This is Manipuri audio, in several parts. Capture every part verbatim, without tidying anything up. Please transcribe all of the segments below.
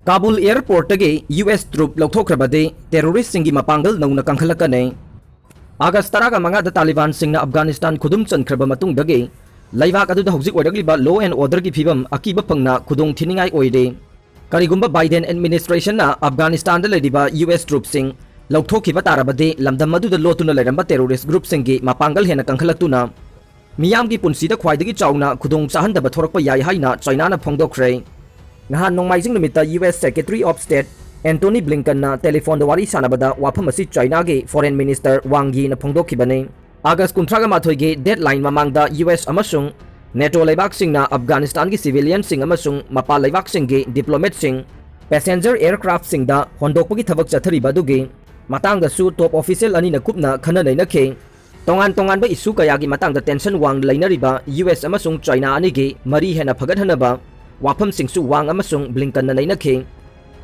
ꯀꯥꯕꯨꯜ ꯑꯦꯌꯔꯄꯣꯔꯠꯇꯒꯤ ꯌꯨ ꯑꯦꯁ ꯇ꯭ꯔꯨꯞ ꯂꯧꯊꯣꯛꯈ꯭ꯔꯕꯗꯤ ꯇꯦꯔꯣꯔꯤꯁ꯭ꯠꯁꯤꯡꯒꯤ ꯃꯄꯥꯡꯒꯜ ꯅꯧꯅ ꯀꯟꯈꯠꯂꯛꯀꯅꯤ꯫ ꯑꯥꯒꯁ꯭ꯠ ꯇꯔꯥꯃꯉꯥꯗ ꯇꯥꯂꯤꯕꯥꯟꯁꯤꯡꯅ ꯑꯐꯒꯥꯅꯤꯁꯇꯥꯟ ꯈꯨꯗꯨꯝ ꯆꯟꯈ꯭ꯔꯕ ꯃꯇꯨꯡꯗꯒꯤ ꯂꯩꯕꯥꯛ ꯑꯗꯨꯗ ꯍꯧꯖꯤꯛ ꯑꯣꯏꯔꯛꯂꯤꯕ law and orderꯒꯤ ꯐꯤꯕꯝ ꯑꯀꯤꯕ ꯐꯪꯅ ꯈꯨꯗꯣꯡ ꯊꯤꯅꯤꯡꯉꯥꯏ ꯑꯣꯏꯔꯦ꯫ ꯀꯔꯤꯒꯨꯝꯕ ꯕꯥꯏꯗꯦꯟ ꯑꯦꯗꯃꯤꯅꯤꯁꯇ꯭ꯔꯦꯁꯟꯅ ꯑꯐꯒꯥꯅꯤꯁꯇꯥꯟꯗ ꯂꯩꯔꯤꯕ ꯌꯨ ꯑꯦꯁ ꯇ꯭ꯔꯨꯞꯁꯤꯡ ꯂꯧꯊꯣꯛꯈꯤꯕ ꯇꯥꯔꯕꯗꯤ ꯂꯝꯗꯝ ꯑꯗꯨꯗ ꯂꯣꯠꯇꯨꯅ ꯂꯩꯔꯝꯕ ꯇꯦꯔꯣꯔꯤꯁ꯭ꯠ ꯒ꯭ꯔꯨꯞꯁꯤꯡꯒꯤ ꯃꯄꯥꯡꯒꯜ ꯍꯦꯟꯅ ꯀꯟꯈꯠꯂꯛꯇꯨꯅ ꯃꯤꯌꯥꯝꯒꯤ ꯄꯨꯟꯁꯤꯗ ꯈ꯭ꯋꯥꯏꯗꯒꯤ ꯆꯥꯎꯅ ꯈꯨꯗꯣꯡ ꯆꯥꯍꯟꯗꯕ ꯊꯣꯔꯛꯄ ꯌꯥꯏ ꯍꯥꯏꯅ ꯆꯥꯏꯅꯥꯅ ꯐꯣꯡꯗꯣꯛꯈ꯭ꯔꯦ꯫ ꯅꯍꯥꯟ ꯅꯣꯡꯃꯥꯏꯖꯤꯡ ꯅꯨꯃꯤꯠꯇ U S Secretary of State Antony Blinkenꯅ ꯇꯦꯂꯤꯐꯣꯟꯗ ꯋꯥꯔꯤ ꯁꯥꯟꯅꯕꯗ ꯋꯥꯐꯝ ꯑꯁꯤ ꯆꯥꯏꯅꯥꯒꯤ Foreign Minister Wang Yiꯅ ꯐꯣꯡꯗꯣꯛꯈꯤꯕꯅꯤ꯫ ꯑꯥꯒꯁ꯭ꯠ ꯀꯨꯟꯊ꯭ꯔꯥꯒ ꯃꯥꯊꯣꯏꯒꯤ deadline ꯃꯃꯥꯡꯗ ꯌꯨ ꯑꯦꯁ ꯑꯃꯁꯨꯡ ꯅꯦꯇꯣ ꯂꯩꯕꯥꯛꯁꯤꯡꯅ ꯑꯐꯒꯥꯅꯤꯁꯇꯥꯟꯒꯤ civilianꯁꯤꯡ ꯑꯃꯁꯨꯡ ꯃꯄꯥꯟ ꯂꯩꯕꯥꯛꯁꯤꯡꯒꯤ diplomatꯁꯤꯡ passenger aircraftꯁꯤꯡꯗ ꯍꯣꯟꯗꯣꯛꯄꯒꯤ ꯊꯕꯛ ꯆꯠꯊꯔꯤꯕ ꯑꯗꯨꯒꯤ ꯃꯇꯥꯡꯗꯁꯨ top official ꯑꯅꯤꯅ ꯀꯨꯞꯅ ꯈꯟꯅ ꯅꯩꯅꯈꯤ꯫ ꯇꯣꯉꯥꯟ ꯇꯣꯉꯥꯟꯕ issue ꯀꯌꯥꯒꯤ ꯃꯇꯥꯡꯗ tension ꯋꯥꯡꯅ ꯂꯩꯅꯔꯤꯕ ꯌꯨ ꯑꯦꯁ ꯑꯃꯁꯨꯡ ꯆꯥꯏꯅꯥ ꯑꯅꯤꯒꯤ ꯃꯔꯤ ꯍꯦꯟꯅ ꯐꯒꯠꯍꯟꯅꯕ ꯋꯥꯐꯝꯁꯤꯡꯁꯨ ꯋꯥꯡ ꯑꯃꯁꯨꯡ ꯕ꯭ꯂꯤꯡꯀꯟꯅ ꯅꯩꯅꯈꯤ꯫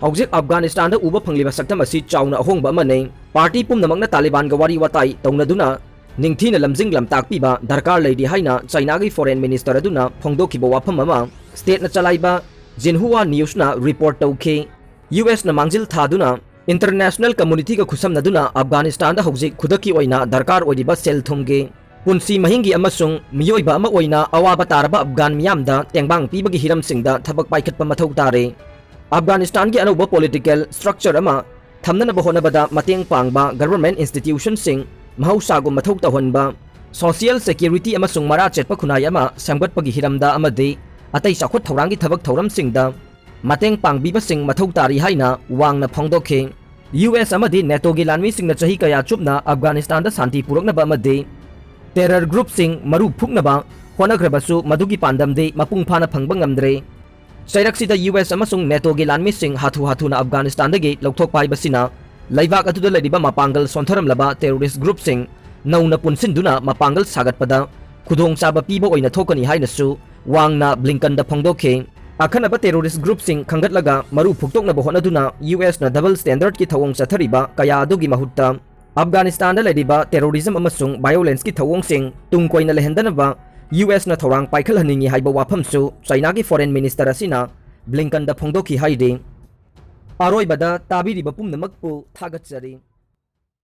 ꯍꯧꯖꯤꯛ ꯑꯐꯒꯥꯅꯤꯁꯇꯥꯟꯗ ꯎꯕ ꯐꯪꯂꯤꯕ ꯁꯛꯇꯝ ꯑꯁꯤ ꯆꯥꯎꯅ ꯑꯍꯣꯡꯕ ꯑꯃꯅꯤ꯫ Party ꯄꯨꯝꯅꯃꯛꯅ ꯇꯥꯂꯤꯕꯥꯟꯒ ꯋꯥꯔꯤ ꯋꯥꯇꯥꯏ ꯇꯧꯅꯗꯨꯅ ꯅꯤꯡꯊꯤꯅ ꯂꯝꯖꯤꯡ ꯂꯝꯇꯥꯛꯄꯤꯕ ꯗꯔꯀꯥꯔ ꯂꯩꯔꯤ ꯍꯥꯏꯅ ꯆꯥꯏꯅꯥꯒꯤ Foreign Minister ꯑꯗꯨꯅ ꯐꯣꯡꯗꯣꯛꯈꯤꯕ ꯋꯥꯐꯝ ꯑꯃ stateꯅ ꯆꯂꯥꯏꯕ Xinhua Newsꯅ report ꯇꯧꯈꯤ꯫ ꯌꯨ ꯑꯦꯁꯅ ꯃꯥꯡꯖꯤꯜ ꯊꯥꯗꯨꯅ international communityꯒ ꯈꯨꯠꯁꯝꯅꯗꯨꯅ ꯑꯐꯒꯥꯅꯤꯁꯇꯥꯟꯗ ꯍꯧꯖꯤꯛ ꯈꯨꯗꯛꯀꯤ ꯑꯣꯏꯅ ꯗꯔꯀꯥꯔ ꯑꯣꯏꯔꯤꯕ ꯁꯦꯜ ꯊꯨꯝꯒꯤ, ꯄꯨꯟꯁꯤ ꯃꯍꯤꯡꯒꯤ ꯑꯃꯁꯨꯡ ꯃꯤꯑꯣꯏꯕ ꯑꯃ ꯑꯣꯏꯅ ꯑꯋꯥꯕ ꯇꯥꯔꯕ ꯑꯐꯒꯥꯟ ꯃꯤꯌꯥꯝꯗ ꯇꯦꯡꯕꯥꯡ ꯄꯤꯕꯒꯤ ꯍꯤꯔꯝꯁꯤꯡꯗ ꯊꯕꯛ ꯄꯥꯏꯈꯠꯄ ꯃꯊꯧ ꯇꯥꯔꯦ꯫ ꯑꯐꯒꯥꯅꯤꯁꯇꯥꯟꯒꯤ ꯑꯅꯧꯕ political structure ꯑꯃ ꯊꯝꯅꯅꯕ ꯍꯣꯠꯅꯕꯗ ꯃꯇꯦꯡ ꯄꯥꯡꯕ government institutionꯁꯤꯡ ꯃꯍꯧꯁꯥꯒꯨꯝ ꯃꯊꯧ ꯇꯧꯍꯟꯕ, social security ꯑꯃꯁꯨꯡ ꯃꯔꯥ ꯆꯦꯠꯄ ꯈꯨꯟꯅꯥꯏ ꯑꯃ ꯁꯦꯝꯒꯠꯄꯒꯤ ꯍꯤꯔꯝꯗ ꯑꯃꯗꯤ ꯑꯇꯩ ꯆꯥꯎꯈꯠ ꯊꯧꯔꯥꯡꯒꯤ ꯊꯕꯛ ꯊꯧꯔꯝꯁꯤꯡꯗ ꯃꯇꯦꯡ ꯄꯥꯡꯕꯤꯕꯁꯤꯡ ꯃꯊꯧ ꯇꯥꯔꯤ ꯍꯥꯏꯅ ꯋꯥꯡꯅ ꯐꯣꯡꯗꯣꯛꯈꯤ꯫ ꯌꯨ ꯑꯦꯁ ꯑꯃꯗꯤ ꯅꯦꯇꯣꯒꯤ ꯂꯥꯟꯃꯤꯁꯤꯡꯅ ꯆꯍꯤ ꯀꯌꯥ ꯆꯨꯞꯅ ꯑꯐꯒꯥꯅꯤꯁꯇꯥꯟꯗ ꯁꯥꯟꯇꯤ ꯄꯨꯔꯛꯅꯕ ꯑꯃꯗꯤ terror groupꯁꯤꯡ ꯃꯔꯨ ꯐꯨꯛꯅꯕ ꯍꯣꯠꯅꯈ꯭ꯔꯕꯁꯨ ꯃꯗꯨꯒꯤ ꯄꯥꯟꯗꯝꯗꯤ ꯃꯄꯨꯡ ꯐꯥꯅ ꯐꯪꯕ ꯉꯝꯗ꯭ꯔꯦ꯫ ꯆꯩꯔꯛꯁꯤꯗ ꯌꯨ ꯑꯦꯁ ꯑꯃꯁꯨꯡ ꯅꯦꯇꯣꯒꯤ ꯂꯥꯟꯃꯤꯁꯤꯡ ꯍꯥꯊꯨ ꯍꯥꯊꯨꯅ ꯑꯐꯒꯥꯅꯤꯁꯇꯥꯟꯗꯒꯤ ꯂꯧꯊꯣꯛꯄ ꯍꯥꯏꯕꯁꯤꯅ ꯂꯩꯕꯥꯛ ꯑꯗꯨꯗ ꯂꯩꯔꯤꯕ ꯃꯄꯥꯡꯒꯜ ꯁꯣꯟꯊꯔꯝꯂꯕ terrorist groupꯁꯤꯡ ꯅꯧꯅ ꯄꯨꯟꯁꯤꯟꯗꯨꯅ ꯃꯄꯥꯡꯒꯜ ꯁꯥꯒꯠꯄꯗ ꯈꯨꯗꯣꯡꯆꯥꯕ ꯄꯤꯕ ꯑꯣꯏꯅ ꯊꯣꯛꯀꯅꯤ ꯍꯥꯏꯅꯁꯨ ꯋꯥꯡꯅ ꯕ꯭ꯂꯤꯡꯀꯟꯗ ꯐꯣꯡꯗꯣꯛꯈꯤ꯫ ꯑꯈꯟꯅꯕ terrorist groupꯁꯤꯡ ꯈꯟꯒꯠꯂꯒ ꯃꯔꯨ ꯐꯨꯛꯇꯣꯛꯅꯕ ꯍꯣꯠꯅꯗꯨꯅ ꯌꯨ ꯑꯦꯁꯅ double standardꯀꯤ ꯊꯧꯑꯣꯡ ꯆꯠꯊꯔꯤꯕ ꯀꯌꯥ ꯑꯗꯨꯒꯤ ꯃꯍꯨꯠꯇ ꯑꯐꯒꯥꯅꯤꯁꯇꯥꯟꯗ ꯂꯩꯔꯤꯕ terrorism ꯑꯃꯁꯨꯡ violenceꯀꯤ ꯊꯧꯑꯣꯡꯁꯤꯡ ꯇꯨꯡ ꯀꯣꯏꯅ ꯂꯩꯍꯟꯗꯅꯕ ꯌꯨ ꯑꯦꯁꯅ ꯊꯧꯔꯥꯡ ꯄꯥꯏꯈꯠꯍꯟꯅꯤꯡꯏ ꯍꯥꯏꯕ ꯋꯥꯐꯝꯁꯨ ꯆꯥꯏꯅꯥꯒꯤ Foreign Minister ꯑꯁꯤꯅ ꯕ꯭ꯂꯤꯡꯀꯟꯗ ꯐꯣꯡꯗꯣꯛꯈꯤ ꯍꯥꯏꯔꯤ꯫ ꯑꯔꯣꯏꯕꯗ ꯇꯥꯕꯤꯔꯤꯕ ꯄꯨꯝꯅꯃꯛꯄꯨ ꯊꯥꯒꯠꯆꯔꯤ꯫